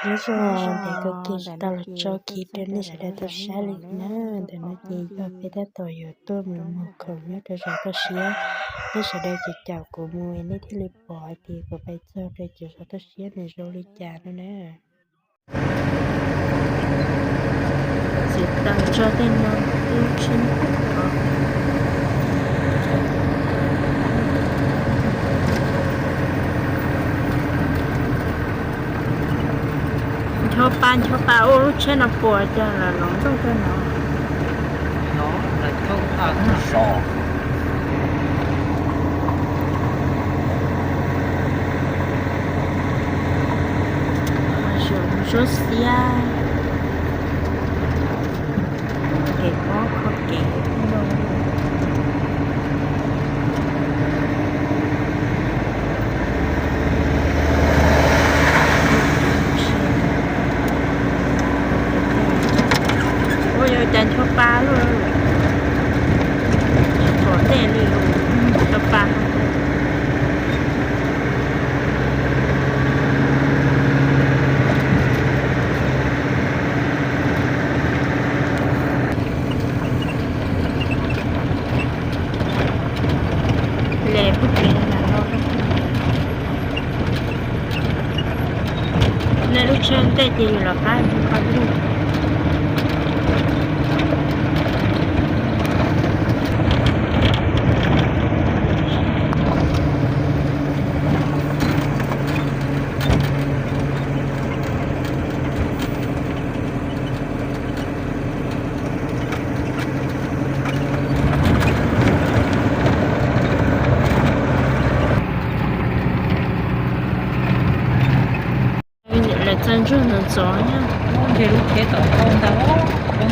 Nyob zoo, ntawm no ces tsis tau los tso clip rau nej sawv daws tau saib li na. Ntawm no ces yog peb tab tom yuav tuaj mus muag khoom nyob rau zos Toj Siab. Nej sawv daws ces caum kuv mus nej thiaj li pom hais tias kuv pais txog rau cov zos Toj Siab nws zoo li cas no na. Tsis tau tso tej no, lub tsheb no. Ncho pa ncho pa ua lub tsheb no puas cas los los ntuj kawg no. Zoo siab. Kev pob kho kev. Ua yog cas ncho pa luaj, pom tej li ncho pa. Le pug kev na no, nej lub tsheb ntej ces yus los qab mus qab lug. Lawv txawj ntsuag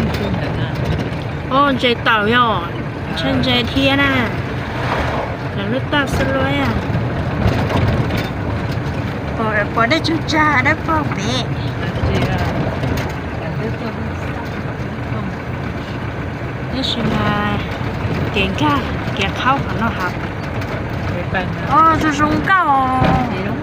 ntxov ntxov na. Os, ntses taum yog, ntses thiab na. Lawv lub taj xwb luaj. Pom dej tsug tsag dab pog pem. Tab sis mas kev nkag kev qhaub qhov no hav. Os, zoo zoo nkauj. Lub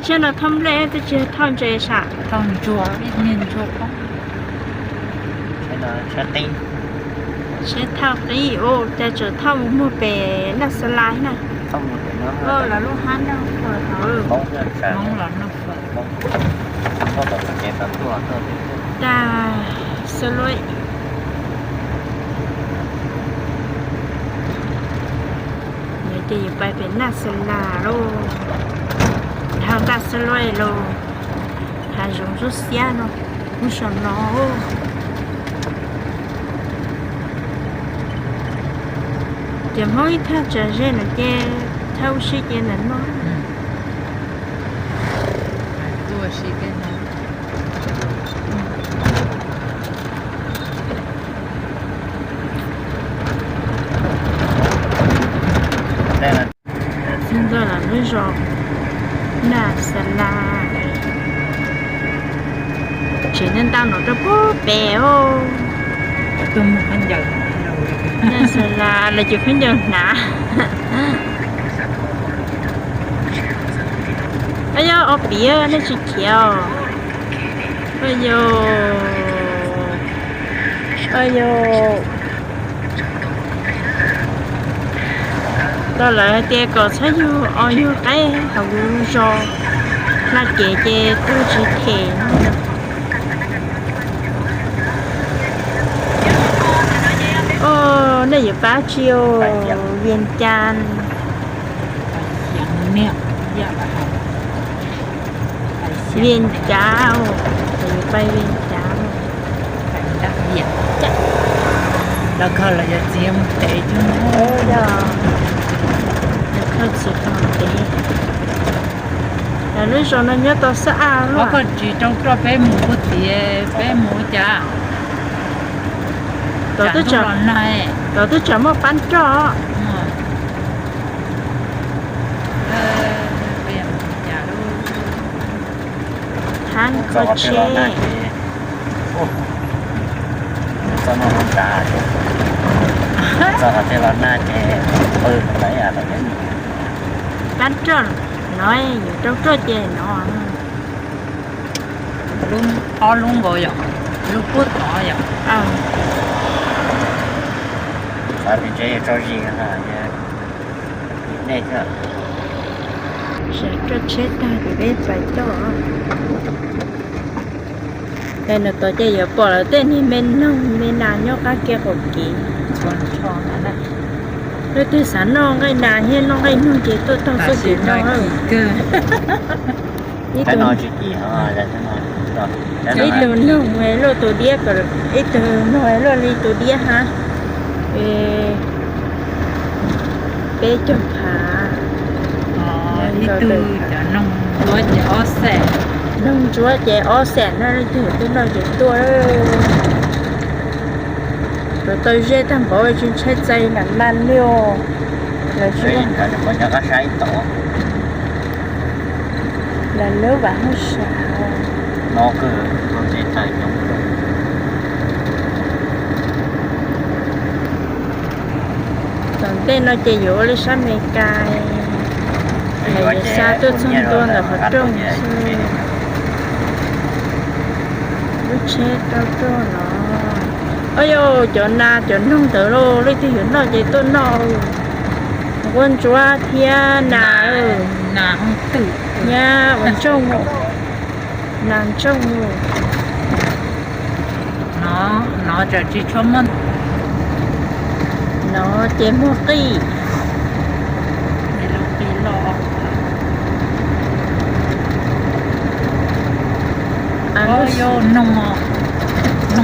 tsheb no thauj nplej, twb tsis thauj ntses sas, thauj ntsuag, ib niag ntsuag poob. Tsheb thauj qib, ua cas tseem thauj mus muag pem Naj Xa Las na. Los lub hab Naj Fawm hauv. Tag xwb luaj. Ces yus pais pem Naj Xa Las lauj. Dhau ntag xwb luaj lauj. Hav zoov zoo siab no, kuv saum no. Ces Hmoob ib thaj tsam ze no ces thaj ua si ces ntawm no. Txog ntawm lub zos Naj Xa Las. Tseem ntau ntau no rau pem os. Naj Xa Las los cov khaub ncaws hnav. Yog ob piv nej tsis khiav os. Yog, yog. Tau lawv hais tias kom txhob yug os, yug qaib hauv lub zos, hla kev ces tuag tsis them no. Os, nej yuav pab tsi os? Vias Cas. Vias Cas, yuav pais Vias Cas. Lawv khaws los yog txiv mus tev, yog lawv khaws txiv mus tev. Lawv lub zos no nyob tau xab ab luaj. Koj tsis rau roj peb mus puag tid, peb mus ua cas? Tod twb tsam muaj pab roj. Thab koj tsheb. Qhov twg los nag ces pw lawm los peb nim. Pab roj no, yuav rau roj ces no. Lub, ob lub nkaus yom, lub puag tod yom. Xav tias ntshe yuav tso zis no, nej thiab. Sawv roj tsheb tag ces peb pais toj. Es no tod ces yuav pom lawv tej niag me noog me nas nyob qab kev qaum kev. Leej twg xav noj nqaij nas thiab noj nqaij noog ces tuaj taug txoj kev no. Ib tug, ib tug noog luaj tus diab, ib tug noog luaj li tus diab hab. Peb caug phav. Ib tug cov noog ntsuab ces ob xees. Noog ntsuab ces ob xees na, leej twg tuaj noj ces tuaj. Rau tau zej tag npaum tsis ntshai txais lam mas li os. Lawv tsis, lawv lub vam hauj sam. Tom ntej no ces yuav ua li sab Amelikas, yuav xa tuaj txog ntua ntawm qhov rooj xwb. Lub tsheb rau tuaj no. Au yau, cov nas cov noog ntawd lauj, leej twg yuav noj ces tuaj noj. Nquab ntsuab thiab nas, nas twm, nyab ua ntsooj, nas ntsooj. No, no tseem tsis tshua muaj. No ces muag qij. Noog, noog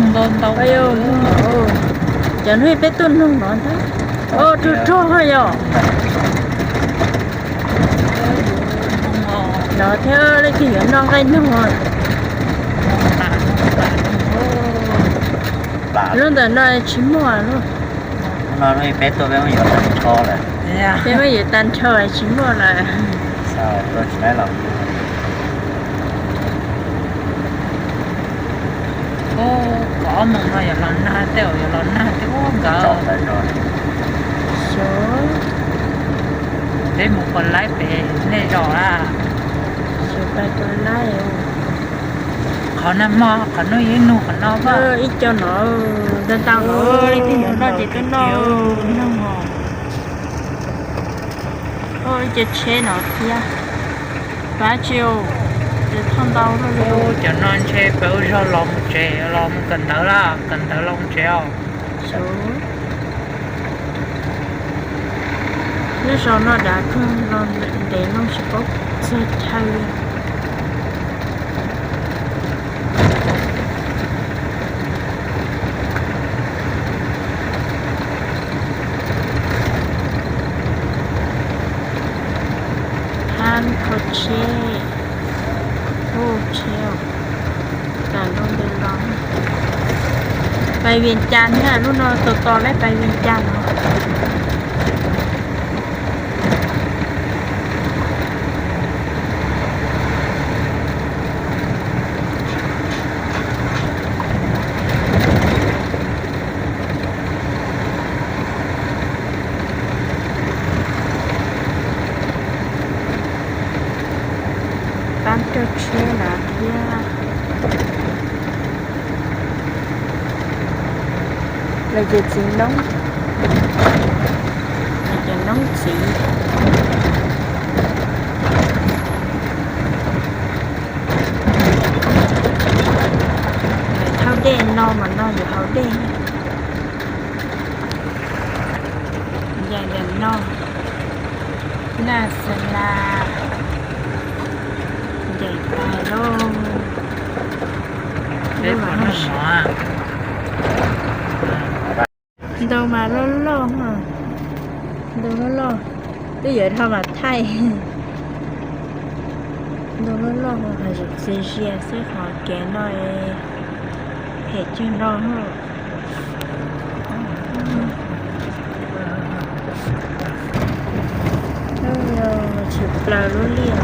ntau ntau. Cov no peb tuaj noog no ntag. Rog rog yom. No thiab leej twg yuav noj nqaij noog. Lub ntawm no tsis muaj lawm. Peb tuaj peb muab yuav tag nrho lawm. Peb muab yuav tag nrho tsis muaj lawm. Kov moos no yuav los nag tej, yuav los nag tej ub nkawd. Peb mus puas laib pem nej zos a? Qhov nag hmo qhov no yeej nug qhov no. Ib co no ntau ntau, leej twg yuav noj ces tuaj noj. Ib co tsheb no thiab. Pab tsis, ces thauj ntau. Cov no ntshe peb ua zog los mus tsev, los mus kawm ntawv lawm, kawm ntawv los mus tsev os. Lub zos no dav kawg no, ntev loo tsis paub txog chaw li. Hab kho tsheb, tsheb tas nroo ntawd los. Pais Vias Cas thiab, lub no tos tos lawv pais Vias Cas no. Pab rau tsheb lawm thiab. Lawv ces txiv noob, lawv ces noob txiv. Lawv thauj dej no mas no yus haus dej. Ncaim ntawm no, laj xa las, ncaim tais lauj. Ntau mas loj loj, ntau loj loj, twb yuav dhau mas thaij. Ntau loj loj, hav zoov txias zias xwb, qhov kev no phem cag no. Tshwm plaws lub liaj.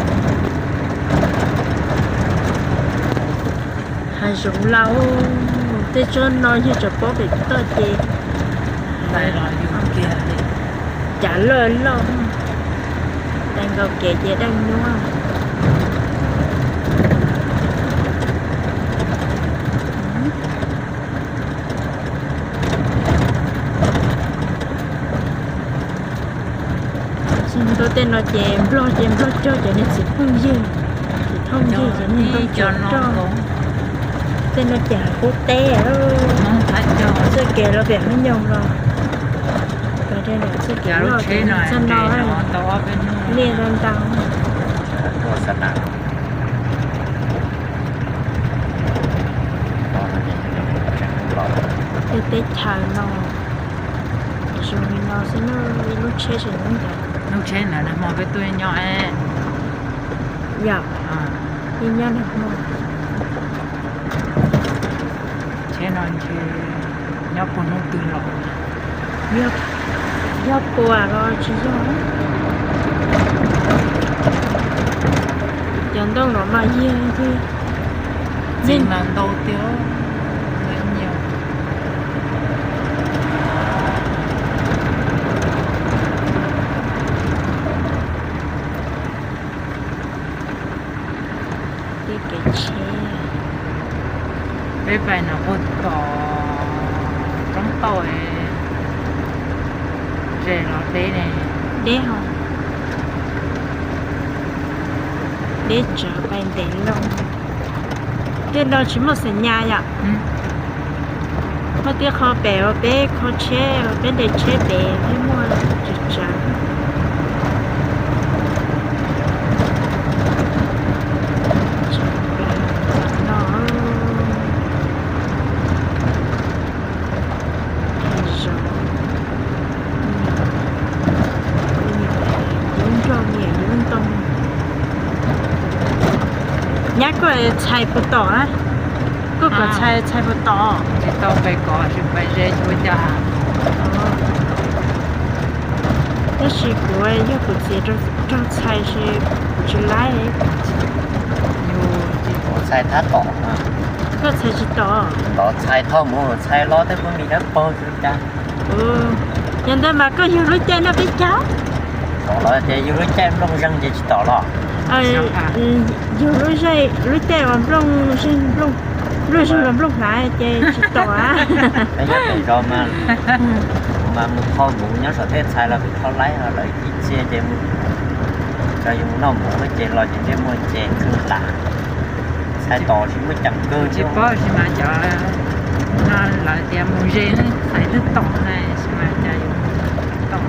Hav zoov laus, tej tsob no yog tseem paub pem toj ces. Cav loj loj, tag nkaus kev ces dawb nyuab. Txog ntua tej no ces Nplog ces Nplog cog cov niag txiv phooj ywg, txiv phooj ywg cov niag ntoo cog roj. Tej no cas qub teb, txoj kev los pem Hmoob Nyoog los, txoj kev loj txog no, liaj ntau ntau. Tej teb chaws no zoo li no xwb, ib lub tsheb tsis nyob ntawd. Lub tsheb ntawd nag hmo peb tuaj nyob. Yog, yeej nyob nag hmo. Tsheb no ntshe nyob puag hnub twg los. Yog puas los tsis yog. Cov ntoo no mas yog tiag, txiv mas ntau tiag, nyiam. Tej kev tsheb, peb pais no puag tom roob tauj, ze los deb ne, deb hos, deb tsawv pais ntev loo. Tej no tsis muaj xas nyas yom? Muaj tib qho pem uas peb kho tsheb, peb ntes tsheb pem thiab muaj tsis tsawv. No, zoo, yub nroj nyiam yub ntoo. Nyab, koj txhais puas tom na? Koj kom txhais, txhais puas tom? Tsis tau pes kos, tsis pes ze tsis ua cas. Tab sis kuv, yog kuv txiav raug txhais ces kuv tsis laib. Yus tsis tau txhais thab tom. Koj txhais tsis tom? Los txhais thaum mus txhais los tej phooj ywg dawb paug tsis ua cas. Yog ntawd mas koj yug lub caij noj peb caug. Tom los ces yug lub caij nplooj zeeg ces tsis tom los. Yug lub, lub caij uas nplooj zeeg, nplooj zeeg los nplooj hlav ces tsis tom. Peb nyob pem zos mas, kuv mas mus kho mus nyob saum tej txhais los kuv kho laib, lawv ib txhia ces mus, yus noj mus ces los ces ntsej muag ces txheej hlav. Txhais tom tsis muaj ceem kawg. Tsis paub sis mas cov no lawv tias mus ze txhais twb tom na, sis mas cas yus tom.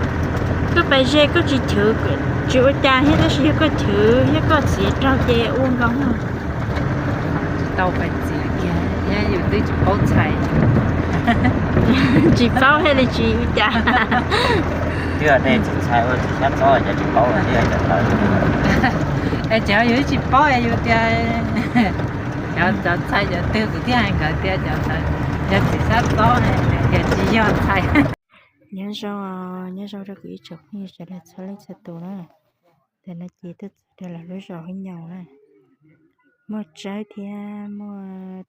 Koj pais ze koj tsis chwv, tsis ua cas thiab, tab sis yog koj chwv thiab koj txiav raug ces ua nkaus. Tsis tau pais txiav kiag thiab yus twb tsis paub txhais. Tsis paub thiaj li tsis ua cas. Twb dej tsis txhais ua tsis sab txob ces tsis paub thiab cov tawv. Es cov yus twb tsis paub es yus tias cov txhais cov twg, kuv thiaj hais nkawd tias cov txhais yog txiv sab txob, tias tsis yog txhais. Nyob zoo, nyob zoo rau kuv ib tsoom phooj ywg sawv daws txhua leej txhua tus na. Ntawm no ces tuaj txog rau lawv lub zos Hoob Nyoos na. Muaj tsawb thiab muaj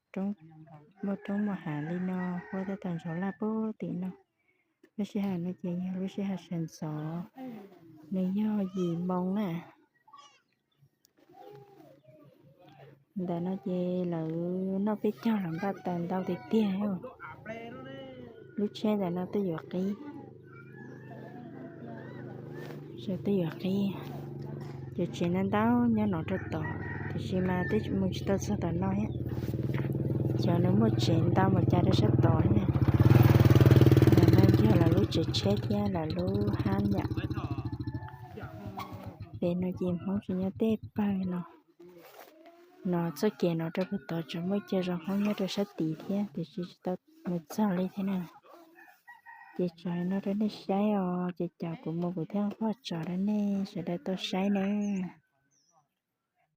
roob muaj hav li no, huab tab tom ntxhov laj puag tim no. Lub sij hawm no ces yog lub sij hawm sawv ntxov, nws yog yim moo na. Ntawm no ces lawv noj peb caug los npaj taws ntau tiag tiag. Lub tsheb ntawm no twb yuav qib, sawv twb yuav qib. Cov tsev ntau ntau nyob no rau tod, tiam sis mas twb mus tsis tau txog tom no thiab. Cov nws muaj tsev ntau mus cas rau sab tod na. Ntawm no yog lawv lub tsev tsheb thiab lawv lub hab yom. Pem no ces Hmoob tsis nyob tej pawg no. No txoj kev no rau puag tod tseem muaj cov zos Hmoob nyob rau sab tid thiab, tiam sis tsis tau mus txog li thiab na. Ces tso no rau nej saib os, ces caum kuv mus kuv thiaj nquag tso rau nej sawv daws tau saib nawb.